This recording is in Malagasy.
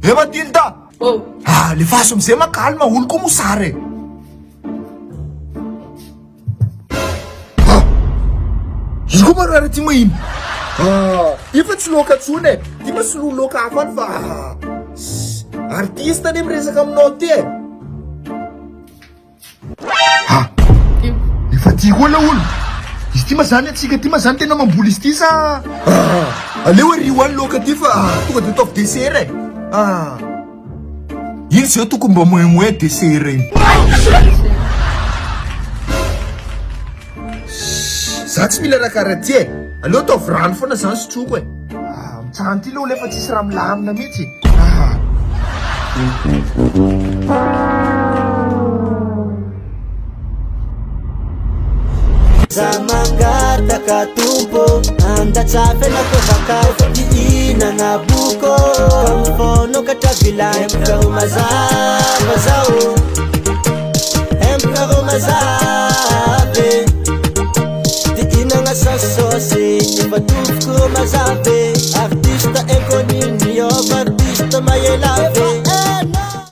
Eh Matilda! Oh. Ah, alefaso amizay ma calme, olo koa mosary e. Ah! Ino koa ma raha ty ma ino? Ah, efa tsy loaka tsony e. Ty ma soloa loaka hafa any fa ah. Artiste anie miresaka aminao ty e. Ha! Efa ty koa le olo. Izy ty ma zany atsika ty ma zany tena mamboly izy ty sa? Ah! Aleo ery ho any loaka ty fa tonga de ataovy dessert e. Ah! Iny zao tokony mba moins moins dessert iny. Za tsy mila raha karaha ty e. Aleo ataovy rano foana zany sotroiko e. Ah, mitsahana ty aloha lefa tsisy raha milamina mihitsy. Ah. Za mangataka Tompo andatsafena ko sakafo hihinana boko ka mifonokatra vilany empoka ho mazava zao empoka ho mazava e. Ty hinagna saosy efa tompoko mazava e.